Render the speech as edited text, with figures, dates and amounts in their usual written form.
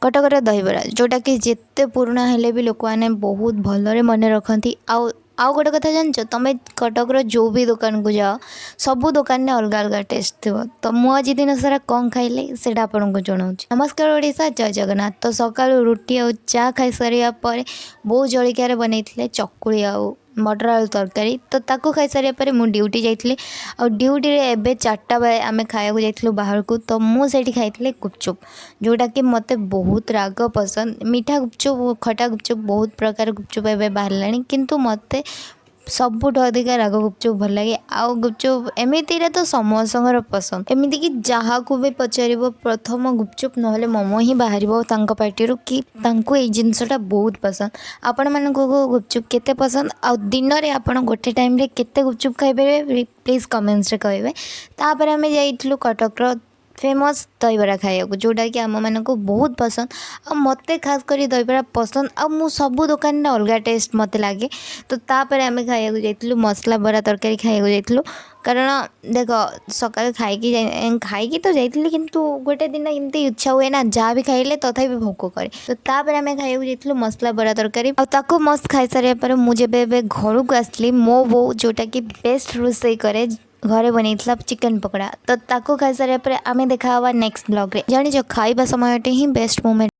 କଟକର ଦହିବରା, ଯେଉଁଟାକି ଯେତେ ପୁରୁଣା ହେଲେ ବି ଲୋକମାନେ ବହୁତ ଭଲରେ ମନେ ରଖନ୍ତି। ଆଉ ଆଉ ଗୋଟେ କଥା ଜାଣିଛ ତମେ? କଟକର ଯେଉଁ ବି ଦୋକାନକୁ ଯାଅ, ସବୁ ଦୋକାନରେ ଅଲଗା ଅଲଗା ଟେଷ୍ଟ ଥିବ। ତ ମୁଁ ଆଜି ଦିନ ସାରା କ'ଣ ଖାଇଲି, ସେଇଟା ଆପଣଙ୍କୁ ଜଣାଉଛି। ନମସ୍କାର ଓଡ଼ିଶା, ଜୟ ଜଗନ୍ନାଥ। ତ ସକାଳୁ ରୁଟି ଆଉ ଚା ଖାଇସାରିବା ପରେ ବୋଉ ଜଳଖିଆରେ ବନେଇଥିଲେ ଚକୁଳି ଆଉ ମଟର ଆଳୁ ତରକାରୀ। ତ ତାକୁ ଖାଇସାରିବା ପରେ ମୁଁ ଡ୍ୟୁଟି ଯାଇଥିଲି। ଆଉ ଡ୍ୟୁଟିରେ ଏବେ 4ଟା ବେଳେ ଆମେ ଖାଇବାକୁ ଯାଇଥିଲୁ ବାହାରକୁ। ତ ମୁଁ ସେଇଠି ଖାଇଥିଲି ଗୁପଚୁପ୍, ଯେଉଁଟାକି ମୋତେ ବହୁତ ରାଗ ପସନ୍ଦ। ମିଠା ଗୁପଚୁପ୍, ଖଟା ଗୁପଚୁପ୍, ବହୁତ ପ୍ରକାର ଗୁପଚୁପ୍ ଏବେ ବାହାରିଲାଣି, କିନ୍ତୁ ମୋତେ ସବୁଠୁ ଅଧିକା ରାଗ ଗୁପଚୁପ୍ ଭଲ ଲାଗେ। ଆଉ ଗୁପଚୁପ୍ ଏମିତିରେ ତ ସମସ୍ତଙ୍କର ପସନ୍ଦ। ଏମିତିକି ଯାହାକୁ ବି ପଚାରିବ, ପ୍ରଥମ ଗୁପଚୁପ୍ ନହେଲେ ମୋମୋ ହିଁ ବାହାରିବ ତାଙ୍କ ପାଟିରୁ କି ତାଙ୍କୁ ଏଇ ଜିନିଷଟା ବହୁତ ପସନ୍ଦ। ଆପଣମାନଙ୍କୁ ଗୁପଚୁପ୍ କେତେ ପସନ୍ଦ ଆଉ ଦିନରେ ଆପଣ ଗୋଟେ ଟାଇମ୍ରେ କେତେ ଗୁପଚୁପ୍ ଖାଇପାରିବେ, ପ୍ଲିଜ୍ କମେଣ୍ଟସରେ କହିବେ। ତାପରେ ଆମେ ଯାଇଥିଲୁ କଟକର ଫେମସ୍ ଦହିବରା ଖାଇବାକୁ, ଯେଉଁଟାକି ଆମମାନଙ୍କୁ ବହୁତ ପସନ୍ଦ। ଆଉ ମୋତେ ଖାସ୍ କରି ଦହିବରା ପସନ୍ଦ ଆଉ ମୁଁ ସବୁ ଦୋକାନରେ ଅଲଗା ଟେଷ୍ଟ ମୋତେ ଲାଗେ। ତ ତାପରେ ଆମେ ଖାଇବାକୁ ଯାଇଥିଲୁ, ମସଲା ବରା ତରକାରୀ ଖାଇବାକୁ ଯାଇଥିଲୁ। କାରଣ ଦେଖ, ସକାଳୁ ଖାଇକି ଖାଇକି ତ ଯାଇଥିଲି, କିନ୍ତୁ ଗୋଟେ ଦିନ ଏମିତି ଇଚ୍ଛା ହୁଏ ନା, ଯାହା ବି ଖାଇଲେ ତଥାପି ଭୋକ କରେ। ତ ତାପରେ ଆମେ ଖାଇବାକୁ ଯାଇଥିଲୁ ମସଲା ବରା ତରକାରୀ। ଆଉ ତାକୁ ମସ୍ତ ଖାଇସାରିବା ପରେ ମୁଁ ଯେବେ ଏବେ ଘରକୁ ଆସିଲି, ମୋ ବୋଉ, ଯେଉଁଟାକି ବେଷ୍ଟ ରୋଷେଇ କରେ, ଘରେ ବନେଇଥିଲା ଚିକେନ୍ ପକୋଡ଼ା। ତ ତାକୁ ଖାଇସାରିବା ପରେ ଆମେ ଦେଖା ହେବା ନେକ୍ସଟ ବ୍ଲଗ୍ରେ। ଜାଣିଛ, ଖାଇବା ସମୟଟି ହିଁ ବେଷ୍ଟ ମୋମେଣ୍ଟ।